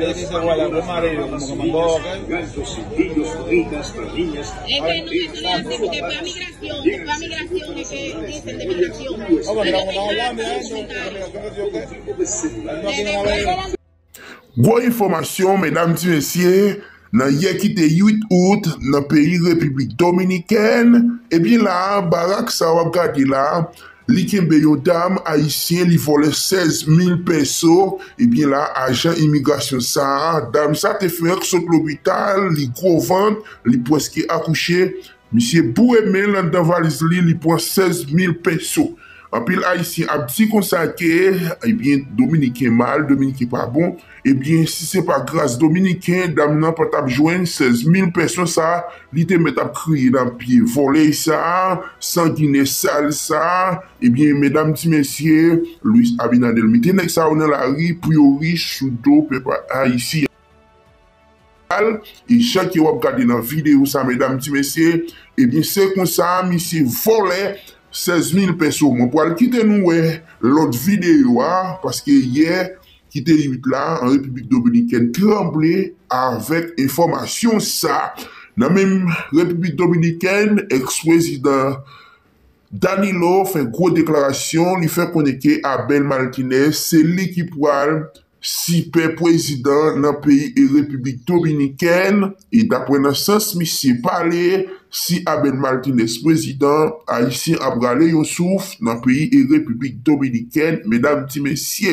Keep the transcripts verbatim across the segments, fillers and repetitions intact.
Es que no, eso no es así, porque fue a migración, fue a migración, es que dicen de migración. Gwo enfòmasyon, medam, ti mesye, nan yè ki te uit out, nan peyi Repiblik Dominikèn, ebyen la, barak sa w ap gade la, li kenbe yon dam ayisyen, li vòlè sèz mil peso, ebyen la, ajan imigrasyon sa a, dam sa te fenk sot lopital, li gwo vant, li prèske akouche, misye boure men l anndan valiz li, li pran sèz mil peso. Anpil Ayisyen ap di konsa ke, ebyen, Dominiken mal, Dominiken pa bon. Ebyen, si se pa gras Dominiken, dam nan pa t ap jwenn sèz mil peso sa a, li te mèt ap kriye nan pye vòlè sa a, sanginè sal sa a. Ebyen, medam, ti mesye, Luis Abinader mete nèg sa yo nan lari pou yo rich sou do pèp ayisyen. E jan ke w ap gade nan videyo sa, medam, ti mesye, ebyen, se konsa, misye vòlè sèz mil peso. Mwen pral kite nou wè lòt videyo a, paske yè ki te uit la, an Repiblik Dominikèn, tranble avèk enfòmasyon sa. Nan menm Repiblik Dominikèn, eks-prezidan Danilo fè gwo deklarasyon, li fè konnen ke Abel Martinez, se li ki pral sipè prezidan nan peyi e Repiblik Dominikèn, e daprè nan sans misye pale, si Abel Martinez prezidan, Ayisyen ap rale yon souf nan peyi e Repiblik Dominikèn, medam, ti mesye.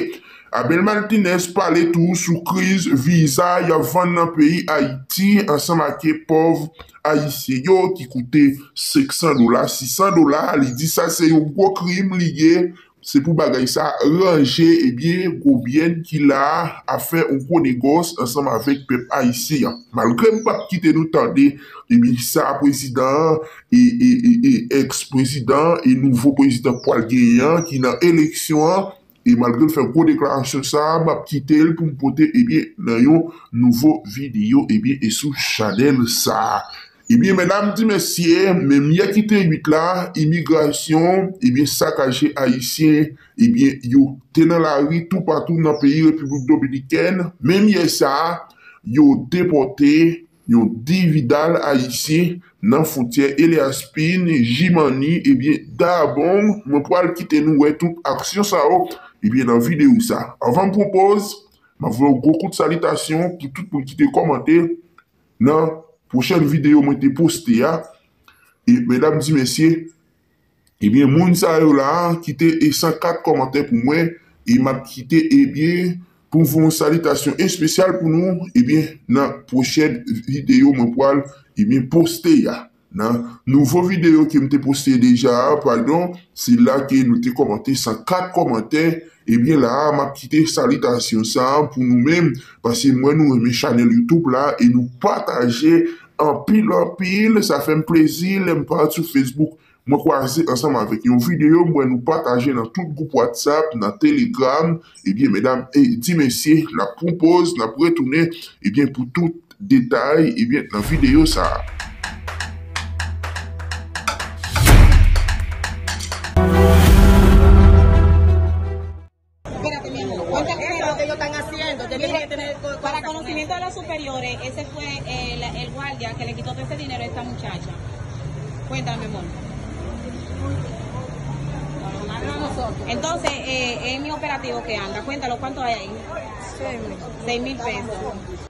Abel Martinez pale tou sou kriz viza y ap vann nan peyi Ayiti ansanm ak pòv Ayisyen yo ki koute senk san dola, sis san dola. Li di sa se yon gwo krim li ye. Se pou bagay sa ranje, ebyen, gwo byèn ki la a ap fè yon gwo negòs ansanm avèk pèp ayisyen an. Malgre m p ap kite nou tande, ebyen, sa prezidan an e, e, e, e eks-prezidan e nouvo prezidan k pral genyen an ki nan eleksyon an, e malgre l fè gwo deklarasyon sa a, m ap kite l pou m pote, ebyen, nan yon nouvo videyo, ebyen, e sou chanèl sa a. Ebyen, medam, ti mesye, menm yè ki te uit la, imigrasyon, ebyen, sakaje ayisyen, ebyen, yo te nan lari toupatou nan peyi Repiblik Dominikèn. Menm yè sa a, yo depòte yon dividal ayisyen nan fwontyè Elias Pin, Jimani, ebyen, Dayabong. Mwen pral kite nou wè tout aksyon sa yo, ebyen, nan videyo sa. Anvan m pran pòz, m ap voye yon gwo kout salitasyon pou tout moun ki te kòmante nan pwochèn videyo mwen te poste a. E medam, ti mesye, ebyen, moun sa yo la ki te e san kat kòmantè pou mwen, e m ap kite, ebyen, pou m voye yon salitasyon espesyal pou nou, ebyen, nan pwochèn videyo mwen pral, ebyen, poste a. Nan nouvo videyo ke m te poste deja a, padon, se la ke nou te kòmante san kat kòmantè. Ebyen, la a, m ap kite salitasyon sa a pou nou menm, paske m wè nou renmen chanèl YouTube la e nou pataje anpil, anpil. Sa fè m plezi lè m parèt sou Facebook, mwen kwaze ansanm avèk yon videyo, m wè nou pataje nan tout gwoup WhatsApp, nan Telegram. Ebyen, medam e ti mesye, n ap pran pòz, n ap retounen, ebyen, pou tout detay, ebyen, nan videyo sa a. Espérate, mi amor. Cuéntame lo que ellos están haciendo. Usted tiene que tener co- Para conocimiento de los superiores, ese fue el, el guardia que le quitó todo ese dinero a esta muchacha. Cuéntame, mi amor. Entonces, eh, en mi operativo que anda, cuéntalo, ¿cuánto hay ahí? Seis mil. Seis mil pesos.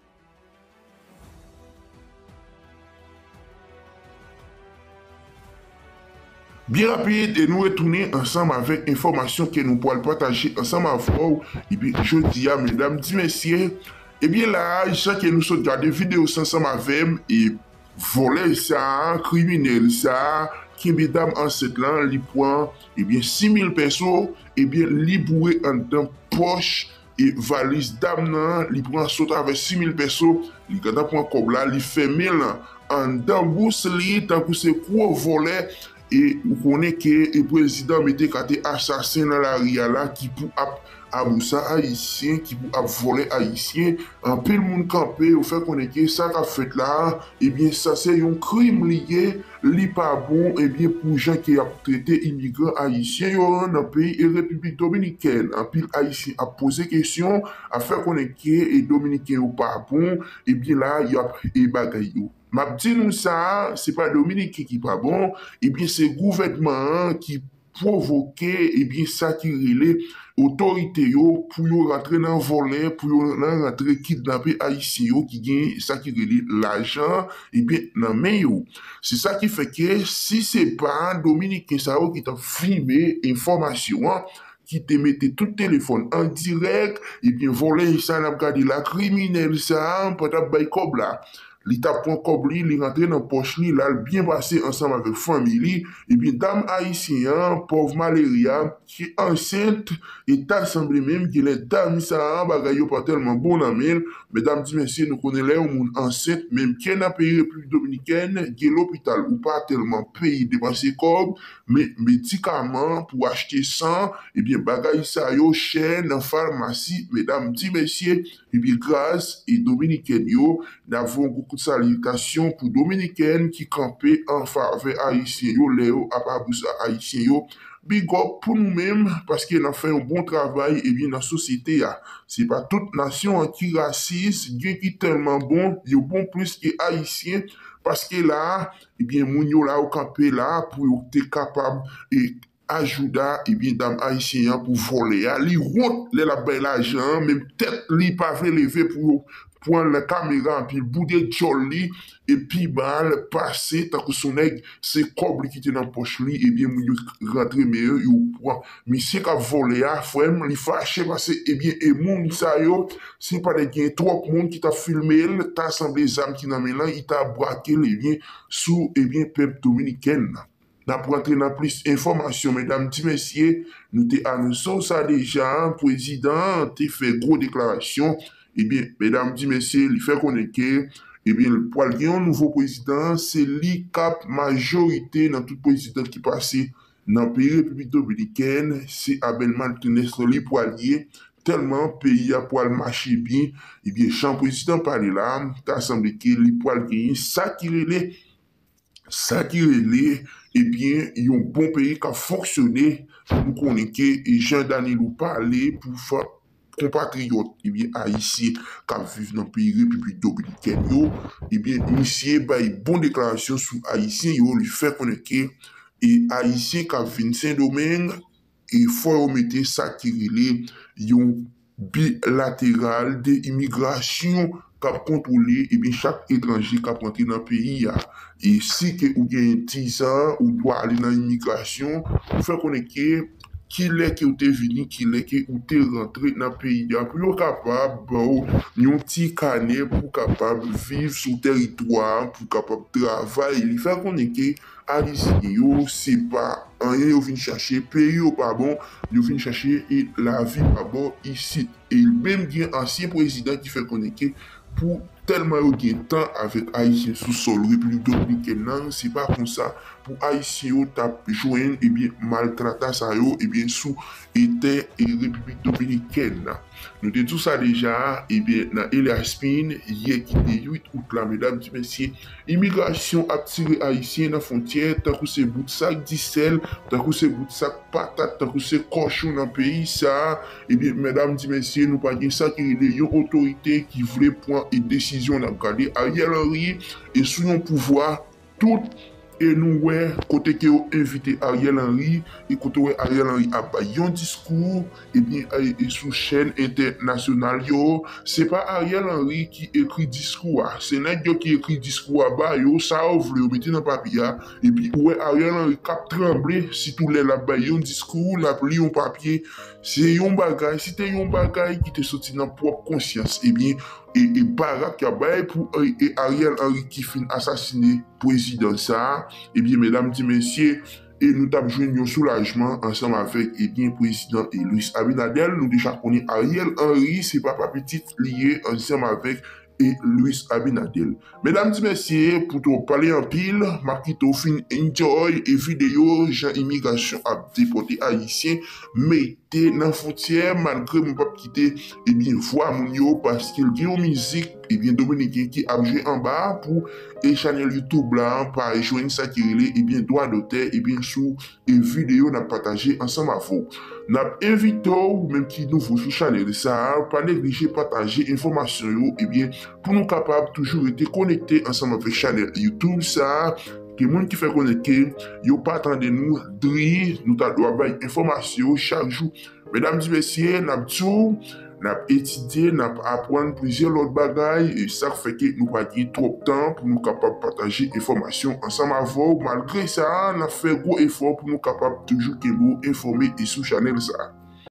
Byen rapid, e nou retounen ansanm avèk enfòmasyon ke nou pral pataje ansanm avè w. Ebyen, jodi a, medam, ti mesye, ebyen, la a, jan ke nou sot gade videyo sa ansanm avè m, e vòlè sa a, kriminèl sa a, kenbe dam ansent lan, li pran, ebyen, sis mil peso, ebyen, li boure anndan pòch e valiz dam nan, li pran sot avè sis mil peso, li gentan pran kòb la, li fèmen l anndan bous li, tankou se gwo vòlè, e ou konnen ke, e prezidan mete kate asasen nan lari a la ki pou ap Abousa ayisyen ki pou ap vòlè ayisyen. Anpil moun kanpe, yo fè konnen ke sa k ap fèt la a, ebyen, sa se yon krim li ye, li pa bon, ebyen, pou jan ke y ap trete imigran ayisyen yo nan peyi e Repiblik Dominikèn. Anpil ayisyen ap poze kesyon, ap fè konnen ke e Dominiken yo pa bon, ebyen, la, y ap e bagay yo. M ap di nou sa, se pa Dominiken ki pa bon, ebyen, se gouvènman an ki pwovoke, ebyen, sa ki rele otorite yo pou yo rantre nan vòlè, pou yo nan rantre kidnape ayisyen yo ki gen sa ki rele lajan, ebyen, nan men yo. Se sa ki fè ke si se pa Dominiken sa yo ki t ap filme enfòmasyon an, ki te mete tout telefòn an dirèk, ebyen, vòlè sa n ap gade la, kriminèl sa a pa t ap bay kòb la. Li t ap pran kòb li, li rantre nan pòch li, l al byen pase ansanm avèk fanmi li. Ebyen, dam ayisyen an, pòv malere a, ki ansent, e ta sanble menm, genlè dam sa a, bagay yo pa tèlman bon nan men l. Medam di mesye, nou konnen lè yon moun ansent, menm ke nan peyi Repiblik Dominikèn, gen lopital ou pa tèlman peye depanse kòb, men medikaman pou achte san, ebyen, bagay sa yo chè nan famasi, medam di mesye, ebyen, gras e Dominikèn yo, n ap voye yon gwo kout salitasyon pou Dominikèn ki kanpe an favè ayisyen yo lè yo ap abousa ayisyen yo. Big up pou nou menm, paske n ap fè yon bon travay, ebyen, nan sosyete a. Se pa tout nasyon an ki rasis, gen ki tèlman bon, yo bon plis ke ayisyen, paske la a, ebyen, moun yo la yo kanpe la a pou yo te kapab e ajouda, ebyen, dam ayisyen an pou vòlè a. Li wont lè l ap bay lajan an, menm tèt li pa vle leve pou yo pran nan kamera, anpi l boude djòl li, epi ba l pase tankou s on nèg, se kòb li ki te nan pòch li, ebyen, moun yo rantre men yo, yo pran. Misye k ap vòlè a, frè m, li fache paske, ebyen, e moun sa yo, si pa t gen twòp moun ki t ap filme l, ta sanble zam ki nan men l lan, li ta brake l, ebyen, sou, ebyen, pèp dominikèn nan. N ap rantre nan plis enfòmasyon, medam, ti mesye, nou te anonse w sa deja, prezidan an te fè gwo deklarasyon. Ebyen, medam, ti mesye, li fè konnen ke, ebyen, pral gen yon nouvo prezidan, se li k ap majorite nan tout prezidan ki pase nan peyi Repiblik Dominikèn, se Abel Martinez li pral ye, tèlman peyi a pral mache byen, ebyen, jan prezidan pale la, ta sanble ke li pral genyen sa ki rele sa ki rele, ebyen, yon bon peyi k ap fonksyone. Nou konnen ke e jan Danilo pale pou fè konpatriyòt, ebyen, ayisyen k ap viv nan peyi Repiblik Dominikèn yo, ebyen, misye bay bon deklarasyon sou ayisyen yo, li fè konnen ke e ayisyen k ap vin Sendomeng, e fò yo mete sa ki rele yon bilateral de imigrasyon k ap kontwole, ebyen, chak etranje k ap rantre nan peyi a. E si ke ou gen ti sa, ou dwa ale nan imigrasyon, ou fè konnen ke kilè ke ou te vini, kilè ke ou te rantre nan peyi a, pou yo kapab ba w yon ti kanè pou kapab viv sou tèritwa a, pou kapab travay. Li fè konnen ke ayisyen yo, se pa anyen yo vin chache, peyi yo pa bon, yo vin chache e lavi pa bon isit. E menm gen ansyen prezidan ki fè konnen ke pou tèlman yo gen tan avèk ayisyen sou sòl Repiblik Dominikèn nan, se pa konsa pou ayisyen yo t ap jwenn, ebyen, maltrata sa yo, ebyen, sou e tè e Repiblik Dominikèn nan. Nou te di w sa deja, ebyen, nan Elias Pin, yè ki te uit out la, medam, ti mesye, imigrasyon ap tire ayisyen nan fwontyè, tankou se bout sak disèl, tankou se bout sak patat, tankou se kòchon nan peyi sa a. Ebyen, medam, ti mesye, nou pa gen sa ki rele yon otorite ki vle pran e desizyon. N ap gade Ariel Henry e sou yon pouvwa tout, e nou wè kote ke yo envite Ariel Henry, e kote w wè Ariel Henry ap bay yon diskou, ebyen, e, e sou chèn entènasyonal yo, se pa Ariel Henry ki ekri diskou a, se nèg yo ki ekri diskou a ba yo, sa yo vle yo mete nan papye a, epi ou wè Ariel Henry k ap tranble, sitou lè l ap bay yon diskou, l ap li yon papye, se yon bagay, si te yon bagay ki te soti nan pwòp konsyans, ebyen, e, e barak y ap bay pou, e, e Ariel Henry ki fin asasine prezidan sa a, ebyen, medam, ti mesye, e nou t ap jwenn yon soulajman ansanm avèk, ebyen, prezidan e Luis Abinader. Nou deja konnen Ariel Henry, se papa pitit li ye ansanm avèk e Luis Abinader. Medam di mesye, pou twòp pale anpil, m ap kite w fin enjoy e videyo jan imigrasyon ap depòte Ayisyen mete nan fwontyè, malgre mwen p ap kite, ebyen, vwa moun yo, paske l gen yon mizik, ebyen, dominiken ki ap jwe anba a pou e chanèl YouTube la pa jwenn sa ki rele, ebyen, dwa dotè, ebyen, sou e videyo n ap pataje ansanm avè w. N ap envite w, ou menm ki nouvo sou chanèl sa a, pa neglije pataje enfòmasyon yo, ebyen, pou nou kapab toujou rete konekte ansanm avèk chanèl YouTube sa a, ke moun ki fè konnen ke yo pa tande nou, dri, nou ta dwa bay enfòmasyon yo chak jou. Medam di mesye, n ap di w, n ap etidye, n ap aprann plizyè lòt bagay, e sa k fè ke nou pa gen twòp tan pou nou kapab pataje enfòmasyon ansanm avè w. Malgre sa, n ap fè gwo efò pou nou kapab toujou kenbe w enfòme e sou chanèl sa a.